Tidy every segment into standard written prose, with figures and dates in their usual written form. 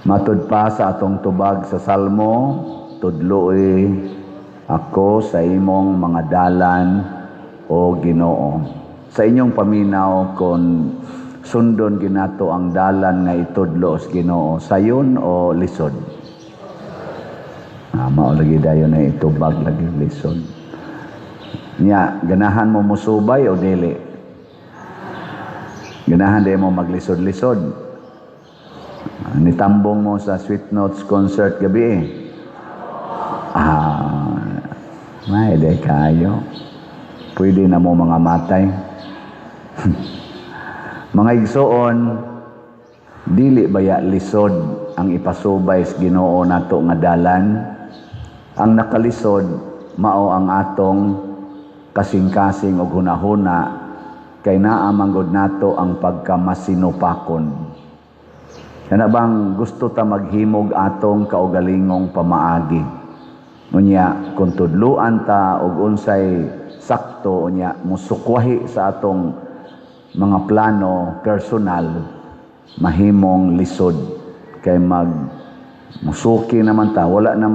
Matud pa sa atong tubag sa Salmo, "Tudloi ako sa imong mga dalan, o Ginoo." Sa inyong paminaw, kung sundon ginato ang dalan nga itudlo sa Ginoo, sayon o lisod? Ah, mao lagi dayon na itubag lagi, lisod. Nya, ganahan mo musubay o dili? Ganahan di mo maglisod-lisod? Ah, nitambong mo sa Sweet Notes concert gabi eh. Ah, may di kayo. Pwede na mo mga matay. Mga igsoon, dili baya lisod ang ipasubay sa Ginoo nato nga dalan? Ang nakalisod mao ang atong kasing-kasing og hunahuna, kay naa man gud nato ang pagkamasinupakon. Kana bang gusto ta maghimog atong kaugalingong pamaagi. Unya kung tudluan ta og unsay sakto, unya musukwahi sa atong mga plano personal, mahimong lisod kay mag musuki naman ta, wala na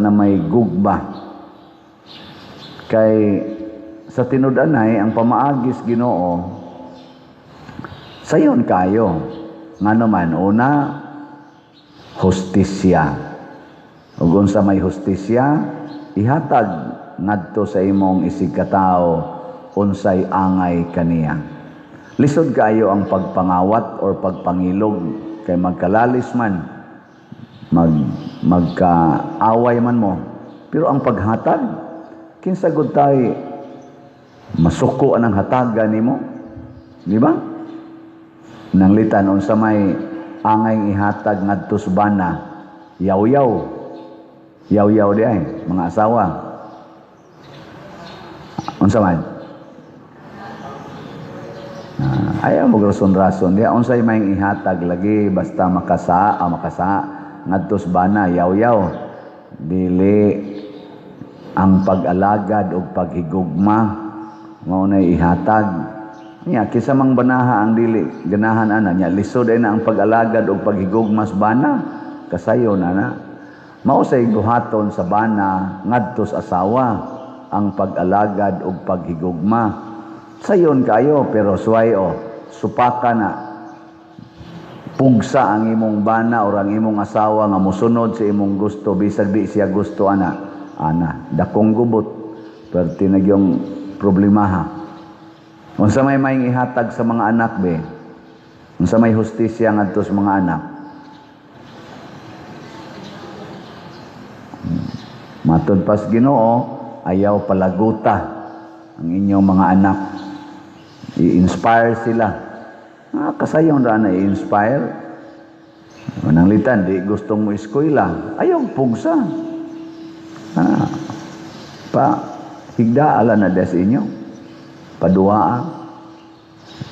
may gugba. Kay sa tinud-anay, ang pamaagis Ginoo sayon kayo. Ngano man? Una, hustisya. Ug unsa may hustisya? Ihatag ngadto sa imong isigkatawo unsay angay kaniya. Lisod kaayo ang pagpangawat or pagpangilog kay magkalalis man, magkaaway man mo. Pero ang paghatag, kinsa gud tay masuko anang hatagan nimo? Di ba? Nanglitan, unsa may angay ihatag ngadto sa bana? Yaw-yaw. Yaw-yaw di ay mga asawa. Unsa man? Ah, ayaw mo rason-rason diya. Unsay may ihatag lagi basta makasa ngadto sa bana? Yaw-yaw? Dili, ang pag-alagad og paghigugma mao na ihatag niya. Kinsa mang banaha ang dili ganahan ana niya? Lisod ay na ang pag-alagad og paghigugma sa bana, kasayo na na. Mao say buhaton sa bana ngadto sa asawa ang pag-alagad og paghigugma. Sayon kayo, pero suway o supaka na, pugsa ang imong bana or ang imong asawa nga mosunod sa imong gusto bisag di siya gusto ana. Ana, dakong gubot, perti na gyung problemaha. Unsa may maayong ihatag sa mga anak be? Unsa may hustisya ngadto sa mga anak? Matud pas Ginoo, ayaw palaguta ang inyong mga anak. I-inspire sila. Ah, kasayon ra na i-inspire. Mananglitan, di gustong mo eskwela, ayaw pugsa. Ah, pa higda ala na des inyo. Paduaa.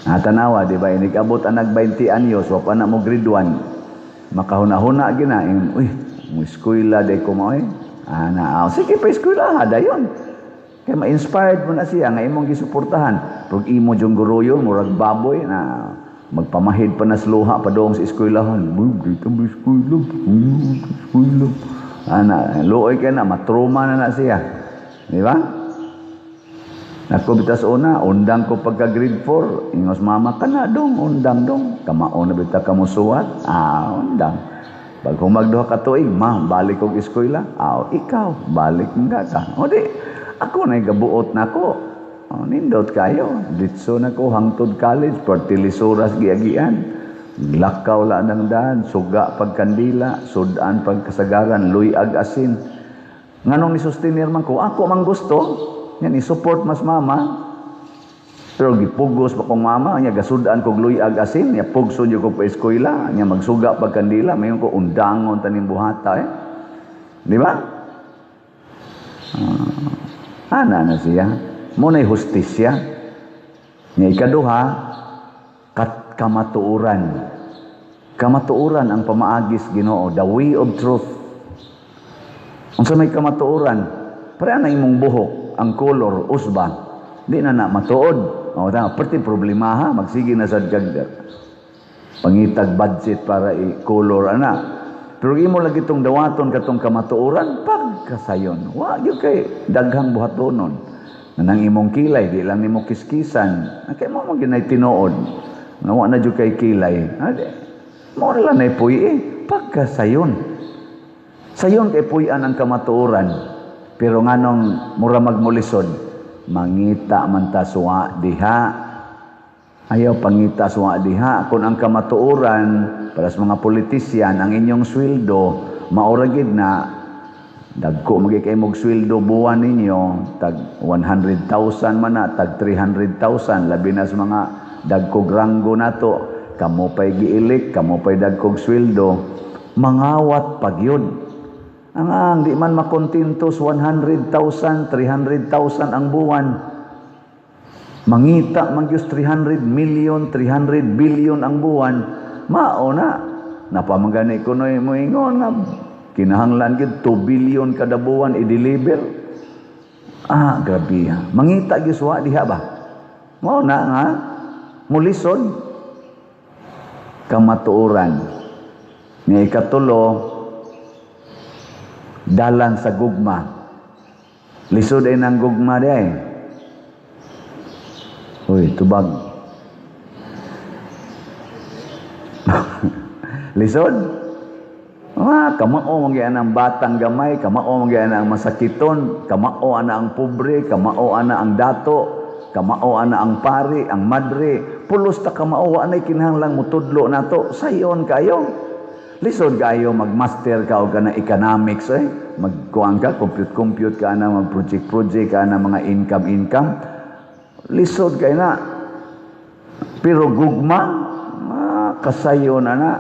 Ah, tanawa, di ba, inig-abot ang nag 20 anyos, wa pa na mo grade 1. Makahuna-huna gina, uy, mo eskwela di ko mo eh. Ah, na, ah, sige pa eskwela, dayon. Kaya ma-inspired mo na siya nga imong gisuportahan. Pag imo yung guruyon, murag baboy na magpamahid pa na sa luha pa doong sa eskwelahan. Dito mo eskwela, eskwela. Ana, luoy ka na, matruma na na siya. Di ba? Nako bitas una, undang ko pagka grade 4. Ingos mama, kana dong, undang dong. Kamao na bita kamusuwat. Ah, undang. Pag humag 2 ka tuig, "Ma, balik kog eskwela." "Ah, ikaw, balik nga ka." O di, ako na gabuot na ako. O, nindot kayo. Ditso na ko hangtod college, pertilisuras giagian. Lakaw la ng daan, suga pagkandila, sudan pagkasagaran, luyag asin. Nganong ni-sustenir man ko, ako man gusto, yan i-support mas mama. Pero gipugos pa kong mama, nya gasudan kog luyag asin, nya pugso jud ko pa eskwela, nya magsuga pagkandila, mayon ko undangon taning buhata eh. Di ba? Ah, ana na siya. Mo na'y hustisya. Nya ikaduha, kamatuoran. Kamatuoran ang pamaagis Ginoo, the way of truth. Unsa may kamatuoran? Pareha na imong buhok, ang color usba. Di na na matuod. O tama, perti problema ha, magsige na sad kag Pangitag budget para i-color ana. Pero imo lagi itong dawaton katong kamatuoran, pagkasayon. Wa gyud kay daghang buhatonon. Nang imong kilay di lang nimo kiskisan. Kay mo man ginay tinuod. Nga wa na jud kay kilay. Ade, mo na lang nay puy eh. Pagkasayon. Sayon kay puy-an ang kamatuoran. Pero nganong mura magmulisod, mangita man ta suwa diha. Ayaw pangita suwa diha. Kung ang kamatuoran, para sa mga politisyan, ang inyong sweldo, maura gid na, dagko magi kay mog sweldo buwan ninyo, tag 100,000 man na, tag 300,000, labi na sa mga dagkog ranggo nato, kamo pa'y gi-elect, kamo pa'y dagkog sweldo, mangawat pag yun. Ang di man makontento sa 100,000, 300,000 ang buwan. Mangita man gyud 300 million, 300 billion ang buwan. Mao na. Napamagani ko no moingon nga kinahanglan gyud 2 billion kada buwan i-deliver. Ah, grabe ha. Mangita gyud suwa diha ba? Mao na nga mulisod kamatuoran. Nga ikatulo, dalan sa gugma. Lisod ay ng gugma di ay. Uy, tubag. Lisod? Ah, kamao man ang batang gamay, kamao man ang masakiton, kamao ana ang pobre, kamao ana ang dato, kamao ana ang pari, ang madre. Pulos ta kamao, wa nay kinahanglang mutudlo nato. Sayon kayo. Lisod kayo magmaster ka og kana economics eh. Magkuan ka, compute-compute ka na, mag-project-project ka na, mga income-income. Lisod kay na. Pero gugma, ah, kasayo na na.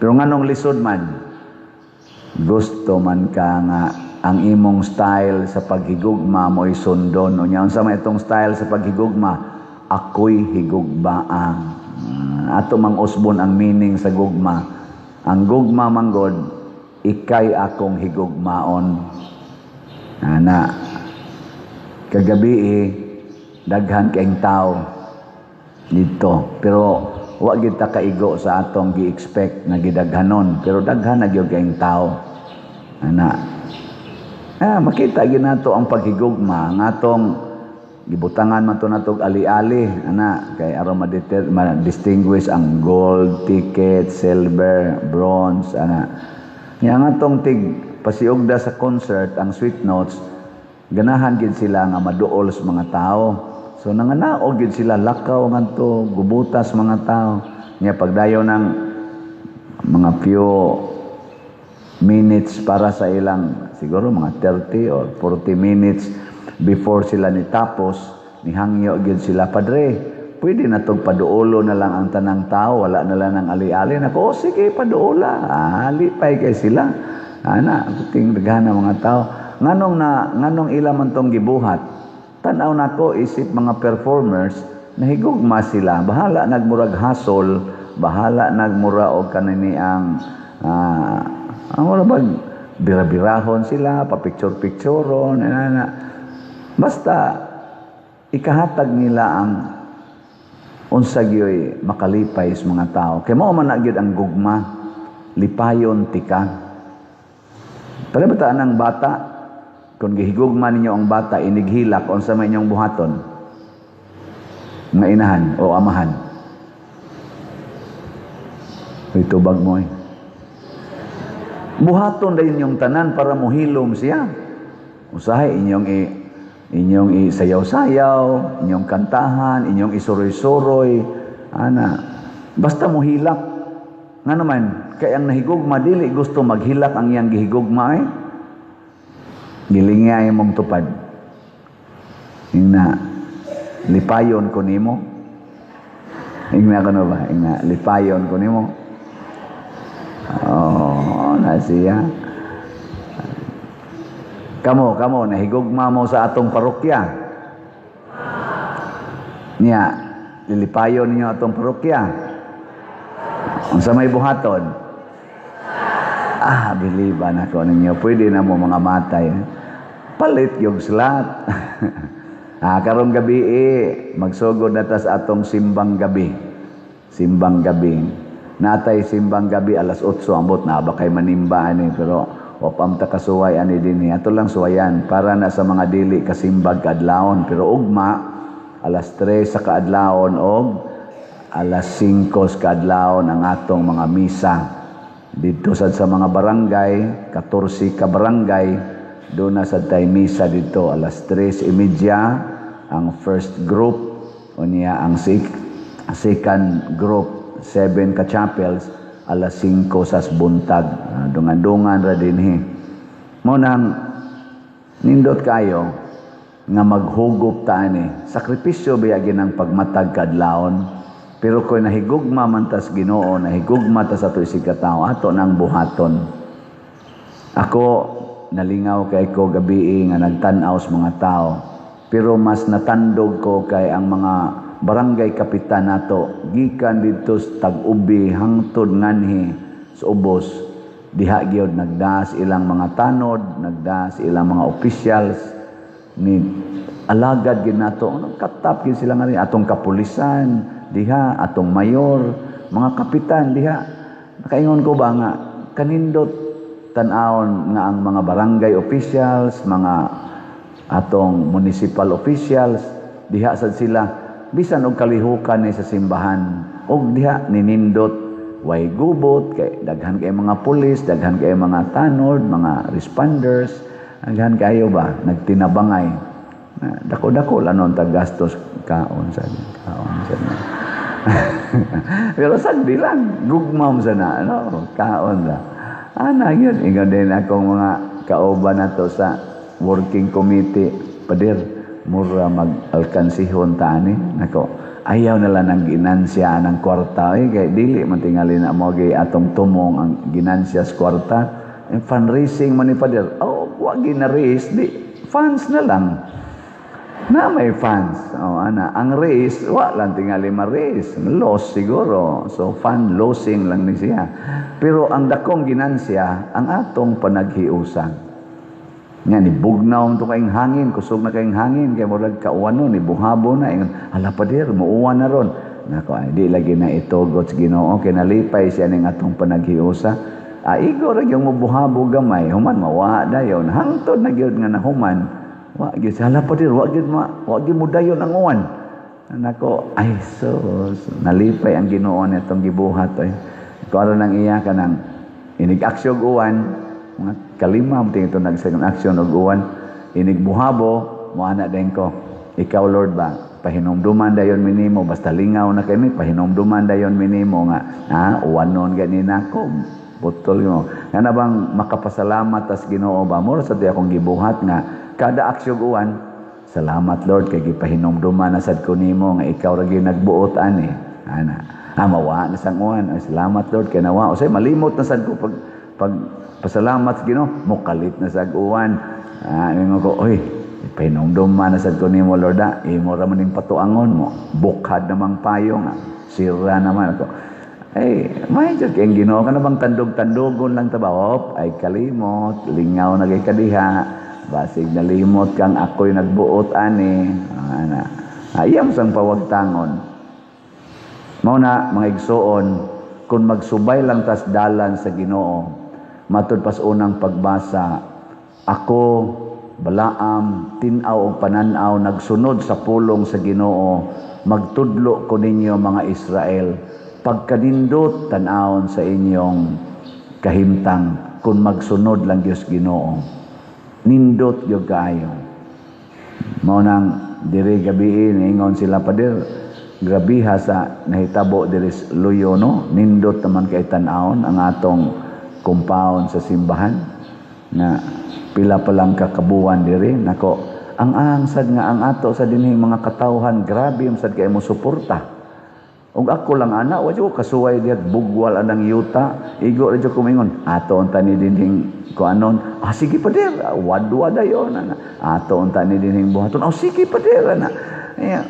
Pero nganong lisod man? Gusto man ka nga ang imong style sa paghigugma mo'y sundon. Unya, unsa man itong style sa paghigugma? Ako'y higugmaa. Ah, ato mang usbon ang meaning sa gugma. Ang gugma manggod, ikay akong higugmaon. Ana, kagabi eh, daghan kayong tao dito. Pero wa gid ta kaigo sa atong gi-expect na gidaghanon. Pero daghan na gyud kayong tao. Ana, ah, makita gyud nato ang paghigugma nga atong gibutangan man to natog ali-ali, ana, kay aron ma-distinguish ang gold ticket, silver, bronze, ana. Nya nga atong tig pasiugda sa concert, ang Sweet Notes, ganahan gid sila nga maduol sa mga tao. So nanganaog gid sila, lakaw ngadto, gubutas mga tao. Nya pagdayo ng mga few minutes para sa ilang, siguro mga 30 or 40 minutes before sila nitapos, nihangyo gyud sila, "Padre, pwede na tog paduolo na lang ang tanang tao, wala na lang ng ali-ali." Nako, "Oh, sige, paduola." Ah, lipay kay sila. Ana, ting daghan mga tao. Nganong ila man tong gibuhat? Tan-aw nako isip mga performers, nahigugma sila. Bahala nagmurag hasol, bahala nagmura og kanini ang wala bag bira-birahon sila, pa-picture-pictureon, ana. Basta ikahatag nila ang unsa gyoy makalipay sa mga tao. Kay mao man na gyud ang gugma, lipayon tika. Pero ba ang bata, kung gihigugma ninyo ang bata, inighilak, unsa may inyong buhaton? Mga inahan o amahan. Uy, tubag mo eh. Buhaton dayon yung tanan para mohilom siya. Usahay inyong isayaw-sayaw, inyong kantahan, inyong isuroy-suroy, ana. Basta mohilak. Nga naman, kay ang nahigugma dili gusto maghilak ang iyang gihigugma eh. Gilingay mong tupad. Ingna, "Lipayon ko nimo." Ingna ko na ba? Ingna, "Lipayon ko nimo." Oh, na siya. Kamo, kamo, nahigugma mo sa atong parokya. Niya, lilipayon ninyo atong parokya. Unsa may buhaton? Ah, biliban ako ninyo. Pwede na mo mga matay. Palit yung slot. Ah, karong gabi eh, magsugod na ta sa atong simbang gabi. Simbang gabi. Natay simbang gabi alas 8, ambot na ba kay manimba ani, pero wa pa ta kasuway ani dinhi. Ato lang suwayan para na sa mga dili kasimbag kaadlawon, pero ugma alas 3 sa kaadlawon og alas 5 sa kaadlawon ang atong mga misa. Dito sad sa mga barangay, 14 ka barangay, doon na sad tay misa dito alas 3:30 ang first group, unya ang second group, 7 ka chapels, alas 5 sa buntag. Dungan-dungan ra dinhi. Mo nang nindot kayo nga maghugop ta ani. Sakripisyo biya ginang pagmatag kadlawon. Pero kung nahigugma man tas Ginoo, nahigugma ta sa ato isig katawo, ato nang buhaton. Ako nalingaw kay ko gabi nga nagtan-aw sa mga tao. Pero mas natandog ko kay ang mga barangay kapitan nato gikan didto sa Tag-ubi hangtod nganhi sa ubos, diha gyud nagdaas ilang mga tanod, nagdaas ilang mga officials ni alagad gyud nato. Anong katap gyud sila nga rin atong kapulisan diha, atong mayor, mga kapitan diha. Nakaingon ko ba nga kanindot tan-awon nga ang mga barangay officials, mga atong municipal officials diha sad sila bisan og kalihukan ni sa simbahan, og diha ninindot, way gubot kay daghan kay mga pulis, daghan kay mga tanod, mga responders, daghan kayo ba nagtinabangay. Dako-dako lang nun tag gastos, kaon sa kaon sa. Pero sagdi lang, gugmam sa na, no? Kaon la. Ana yun, ingon din akong mga kauban nato sa working committee, "Pader, mura mag-alkansihon ta ani." Nako, ayaw na lang ang ginansya ng kwarta. Eh, kay dili man tingali na mo gay atong tumong ang ginansya sa kwarta. Eh, fundraising man ni Pader. Oh, wa gina-raise, di funds na lang. Na may funds. Oh, ana, ang raise, wa lang tingali ma-raise. Loss siguro. So fund losing lang ni siya. Pero ang dakong ginansya, ang atong panaghiusa. Nga ni bugnaw to kayong hangin, kusog na kayong hangin kay murag kauwano ni buhabo na ingon, "Hala Pader, muuwan na ron." Nako, ay, di lagi na itugot sa Ginoo kay nalipay siya ning atong panaghiusa. Ah, igo ra gyud mobuhabo gamay, human mawa dayon. Hangtod na gyud nga nahuman. Wa gyud, "Hala Pader, wa gyud ma, wa gyud mo dayon ang uwan." Nako, ay sus, nalipay ang Ginoo nitong gibuhat ay. Kuan nang iya kanang inig aksyon uwan, mga kalima mo ito nag second action og uwan, inig buhabo, mo ana din ko. "Ikaw Lord ba, pahinumduman dayon minimo, basta lingaw na kami, pahinumduman dayon minimo nga, ha, uwanon gani nako." Butol mo. Nga na bang makapasalamat tas Ginoo ba, mura sa akong gibuhat nga kada aksyon uwan, "Salamat Lord kay gipahinumduman na sad ko nimo nga ikaw ra gyud nagbuot ani." Ana. Ah, mawa na sang uwan. Ay, salamat Lord kay nawa. Usay malimot na sad ko pag pasalamat sa Ginoo, mukalit na sa uwan. Ah, ingon ko, "Oy, pahinumduman na sad ko nimo Lord, ah. Imo ra man ning patuangon mo. Bukhad namang payong, ah. Sira naman ako." Ay, may jud kay Ginoo ka na bang tandog-tandogon lang ta ba? Op, ay kalimot, lingaw na kay kadiha. Basig nalimot kang ako'y nagbuot ani. Ana. Ayam sang pawagtangon. Mao na mga igsuon, kung magsubay lang tas dalan sa Ginoo, matud pas unang pagbasa, ako Balaam, tin-aw og panan-aw, nagsunod sa pulong sa Ginoo, magtudlo ko ninyo mga Israel, pagkanindot tan-awon sa inyong kahimtang kung magsunod lang Diyos Ginoo. Nindot gyud kaayo. Mao nang diri gabi ingon sila, "Pader, grabiha sa nahitabo diri sa Luyo, no?" Nindot naman kay tan-awon ang atong compound sa simbahan nga pila pa lang kakabuan diri. Nako, ang angsad nga ang ato sa dinhing mga katawhan, grabe sad kay mo suporta. Ug ako lang ana, wa jud ko kasuway diha bugwal anang yuta. Igo ra jud ko mingon, "Ato unta ni dinhing kuanon." "Ah, sige Pader, wadwa dayon ana. Ato unta ni dinhing buhaton." "Oh, sige Pader ana." Aya,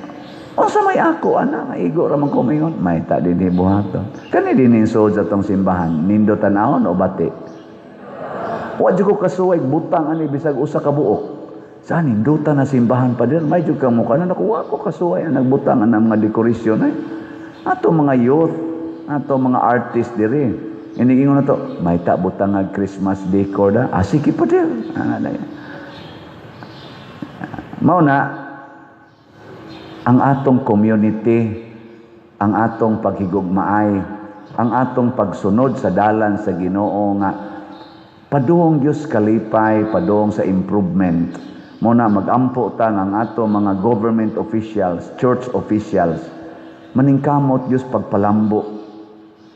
unsa may ako ana, igo ra man ko mingon, may ta dinhi buhaton. Kani dinhing sulod sa atong simbahan, nindot tan-awon o bati? Wa jud ko kasuway butang ani bisag usa ka buok. "Sa nindutan na simbahan, Pader, may jud ka mukha na nakuha ko kasuway ang nagbutang ang mga dekorasyon ay." Ato mga youth, ato mga artist diri. Inigingon na to, may butang nga Christmas decor da. Ah, sige po dir. Ah, mao na ang atong community, ang atong paghigugmaay, ang atong pagsunod sa dalan sa Ginoo nga paduong Dios kalipay, paduong sa improvement. Mao na magampo ta nga ang ato mga government officials, church officials, maningkamot Dios pagpalambo.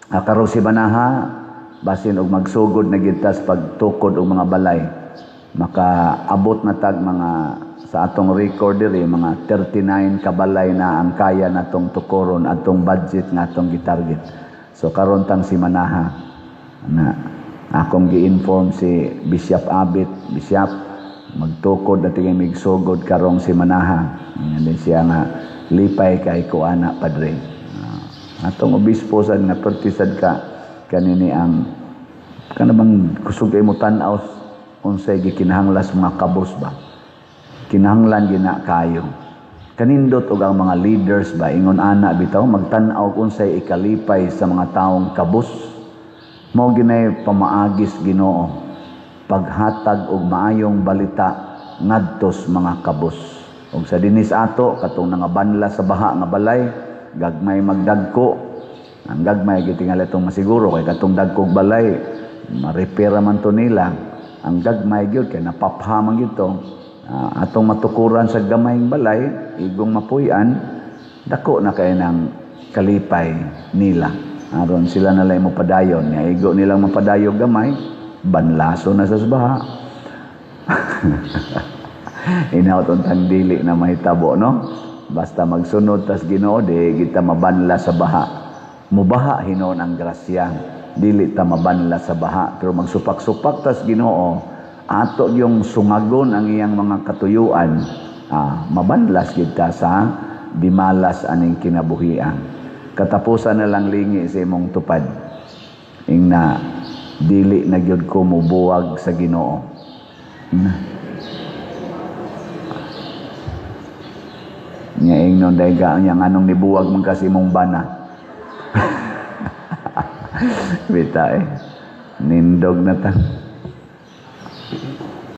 Ah, karon si Banaha, basin og magsugod na gyud ta sa pagtukod og mga balay. Makaabot na tag mga sa atong record diri, mga 39 ka balay na ang kaya natong tukoron atong budget nga atong gitarget. So karon tang si Manaha na akong gi-inform si Bishop Abit, "Bishop, magtukod na tingay migsugod karong si Manaha." Yan din siya nga, "Lipay kay ko ana, padre." Ah, atong obispo sad nga pertisad ka kanini ang kana bang kusog kay mo tan-aw unsay gikinahanglas mga kabos ba, kinahanglan gina kayo. Kanindot og ang mga leaders ba, ingon ana bitaw, magtan-aw unsay ikalipay sa mga taong kabos. Mao ginay pamaagis Ginoo, paghatag og maayong balita ngadtos mga kabos. Og sa dinis ato, katong nangabanla sa baha nga balay, gagmay magdagko. Ang gagmay gitingali itong masiguro kay katong dagkog balay ma-repair man to nila. Ang gagmay gyud kay napapha man gyud to. Ah, atong matukuran sa gamayng balay, igong mapuy-an, dako na kay ng kalipay nila. Aron sila na lang mapadayon. Nga igo nilang mapadayo gamay, banlaso na sa baha. Inawt untang dili na mahitabo, no? Basta magsunod tas Ginoo, di kita mabanla sa baha. Mubaha hinon ang grasya. Dili ta mabanla sa baha. Pero magsupak-supak tas Ginoo, ato yung sungagon ang iyang mga katuyuan, ah, mabanlas kita sa dimalas aning kinabuhian. Katapusan na lang lingi sa imong tupad. Ingna, "Dili na gyud ko mubuwag sa Ginoo." Ingna. Nya ingnon dahil ka nya nganong nibuwag man kasi mong bana. Bita eh. Nindog na ta.